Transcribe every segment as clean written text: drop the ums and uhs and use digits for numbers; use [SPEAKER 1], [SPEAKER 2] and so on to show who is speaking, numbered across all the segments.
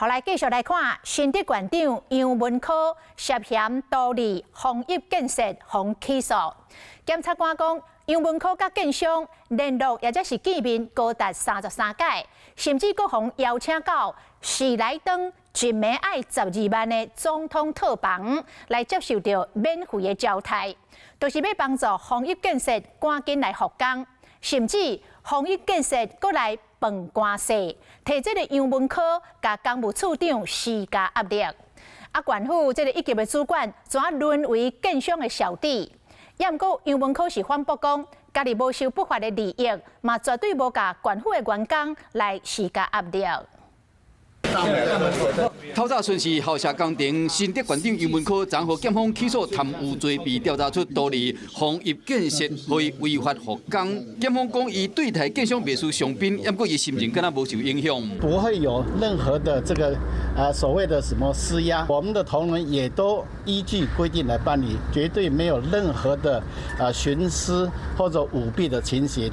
[SPEAKER 1] 好，來繼續來看新竹縣長楊文科涉嫌圖利豐邑建設，予起訴。檢察官講，楊文科佮建商聯絡，抑者是見面高達33擺，甚至閣予邀請到喜來登一暝愛12萬的總統套房來接受著免費的招待，就是欲幫助豐邑建設趕緊來復工，甚至豐邑建設閣來飯官稅，提這個楊文科共工務處長施加壓力。啊，縣府這個一級的主管怎淪為建商的小弟？也毋過楊文科是反駁講，家己無受不法的利益，嘛絕對無共縣府的員工來施加壓力。
[SPEAKER 2] 透早巡視校舍工程，新竹縣長楊文科昨予檢方起訴貪污罪，被調查出圖利豐邑建設予伊違法復工。檢方講，伊對待建商袂輸上賓，毋過伊心情敢若無受影響。
[SPEAKER 3] 不會有任何的這個啊所謂的什麼施壓，我們的同仁也都依據規定來辦理，絕對沒有任何的啊徇私或者舞弊的情形。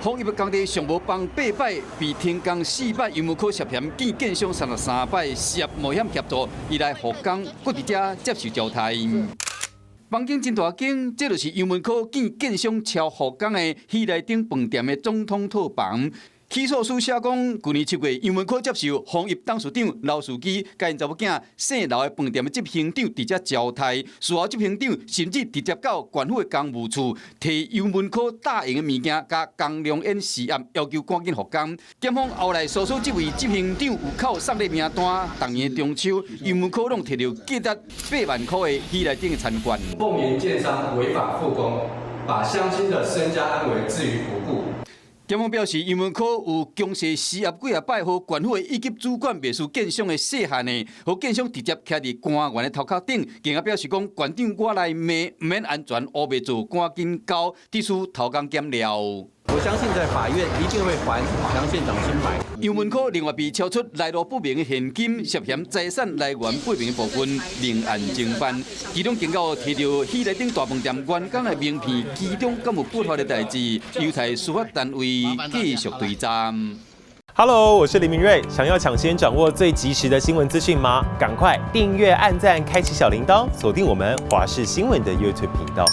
[SPEAKER 2] 豐邑工地上無放八擺，被停工四擺，楊文科涉嫌見建商33擺，涉冒險協助伊來復工，閣佇遮接受招待。房間真大間，這就是楊文科見建商超復工的喜來登飯店的總統套房。起訴書寫講，去年7月，楊文科接受豐邑董事長劉樹基佮𪜶查某囝姓劉的飯店的執行長佇遮招待，事後執行長甚至直接到縣府的工務處，提楊文科答應的物件，共工量煙施壓，要求趕緊復工。檢方後來搜出這位執行長有扣送禮名單，逐年中秋，楊文科攏提著價值8萬箍的喜來登的餐券。
[SPEAKER 4] 鳳園建商違法復工，把鄉親的身家安危置於不顧。
[SPEAKER 2] 檢方表示，楊文科有強勢施壓幾仔擺，予縣府的一級主管袂輸建商的細漢的，予建商直接徛佇官員的頭殼頂，更加表示講，縣長我來罵，毋免安全烏白做，趕緊交，必須偷工減料。
[SPEAKER 5] 我相信在法院一定會還楊縣長清白。
[SPEAKER 2] 楊文科另外被查出來路不明的現金，涉嫌財產來源不明的部分，另案偵辦。其中警告提著喜來登大飯店員工的名片，其中敢有不法的代誌，有待司法單位繼續追查。
[SPEAKER 6] Hello，我是林明瑞。想要搶先掌握最及時的新聞資訊嗎？趕快訂閱、按讚、開啟小鈴鐺，鎖定我們華視新聞的 YouTube 頻道。